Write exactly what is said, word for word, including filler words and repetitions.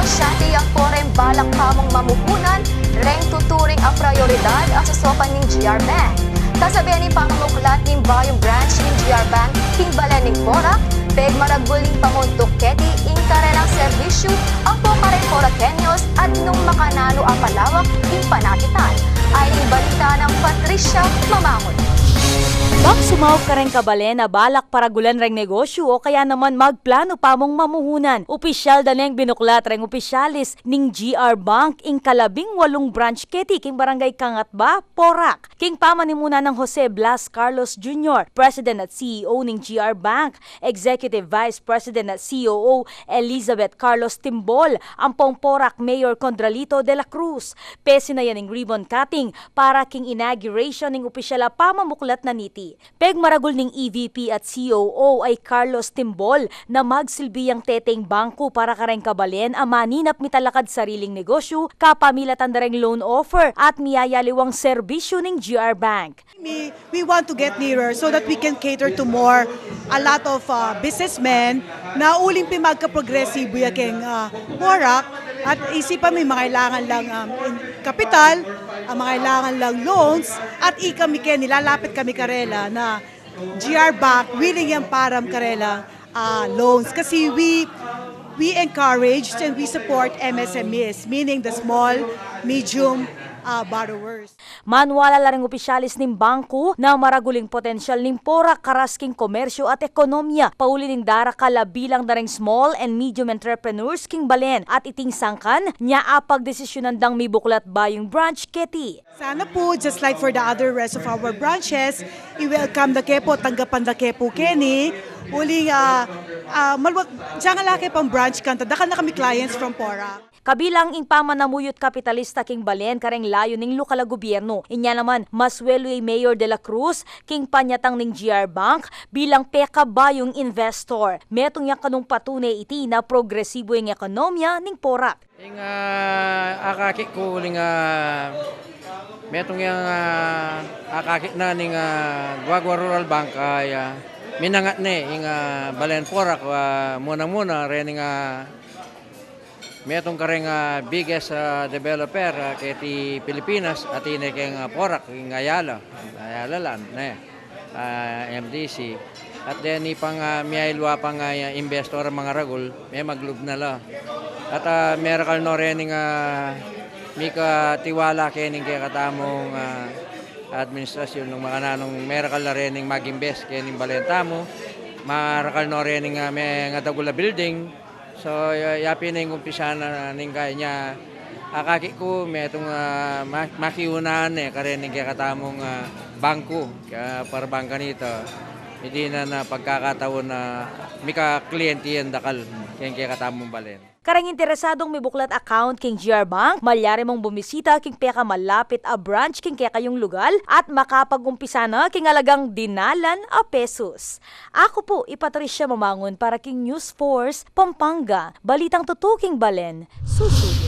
Siyati yang pora ing balak pamung mamuhunan reng tuturing a prayoridad a susukan ning G R Bank. Kasabe ning pamamuklat ning bayung branch ning G R Bank king balen ning Porac, pegmaragul ning pamuntuk keti ing karelang serbisyu ampo kareng Poraqueños at nung makananu a palawak ing panakitan. Ay ning balita nang Patricia Mamangun. Bang sumaup ka reng kabalen a balak paragulan reng negosyu o kaya naman magplanu pamung mamuhunan, opisyal da neng binuklat reng opisyalis ning G R Bank ing kalabing walung branch keti king Barangay Cangatba, Porac, king pamanimunan nang Jose Blas Carlos Junior, President at C E O ning G R Bank, Executive Vice President at C O O Elizabeth Carlos Timbol, ampong Porac Mayor Condralito de la Cruz. Pesinayan ing ribbon cutting para king inauguration ning opisyal a pamamuklat na niti. Pegmaragul ning E V P at C O O ay Carlos Timbol na magsilbi yang teteng bangku para kareng kabalen a maninap mitalakad sariling negosyu kapamilatan da reng loan offer at miyayaliwang serbisyu ning G R Bank. We, we want to get nearer so that we can cater to more, a lot of, uh, businessmen na uling pin magkaprogresibu ya keng, uh, Porac at isipan mi mangailangan lang, um, in kapital, ah, mangailangan lang loans, at ikami keni, lalapit kami karela na G R Bank willing yang param karela, ah, loans. Kasi we, we encourage and we support M S M Es, meaning the small, medium, ah, borrowers. Maniwala la ring opisyalis ning bangku na maragul ing potensyal ning Porac karas king komersyu at ekonomiya, pauli ning darakal a bilang da ring small and medium entrepreneurs king balen at iting sangkan nia apagdesisyunan dang mibuklat bayung branch keti. Sana pu, just like for the other rest of our branches, i-welcome da ke pu, tanggapan da ke pu keni. Uling, ah, ah, maluwag, diang ala ke pang branch kanita, dakal na kami clients from Porac. Kabilang ing pamanamuyut kapitalista king balen kareng layun ning lokal a gubyernu. Inya naman, maswelu i Mayor de la Cruz king panyatang ning G R Bank bilang pekabayung investor. Metung yang kanung patune iti na progresibu ing ekonomiya ning Porac. Ing, ah, akakit ku uling, ah, metung yang, ah, akakit na ning, ah, Guagua Rural Bank ay, ah, minangat ne ing, ah, balen Porac, ah, muna-muna rening, ah, metung kareng, ah, biggest, ah, developer, ah, keti Pilipinas, atin ne keng, ah, Porac, ing Ayala, Ayala Land, ne, ah, M D C. At deni pang, ah, miyayaliwa pang, ah, investor a mangaragul, memaglub na la. At, ah, merakal no rening, ah, mikatiwala kening kekatamung, ah, administrasyun nung makananung merakal la rening mag-invest kening balen tamu, marakal no rening, ah, mengadagul a building, So, ya, ya pin ing umpisa na ning kaya nya, akakit ku, metung, ah, ma-, makiunan ne, kareng kekatamung, ah, bangku, kaya para bang kanita, iti na, na pagkakataun na mika-cliente yang dakal, keng kekatamung balen. Kareng interesadung mibuklat account king G R Bank, malyari mung bumisita king pekamalapit a branch king kekayung lugal at makapag-umpisa na king alagang dinalan a pesos. Aku pu i Patricia Mamangun para king News Force Pampanga, balitang tutu king balen, susuyu.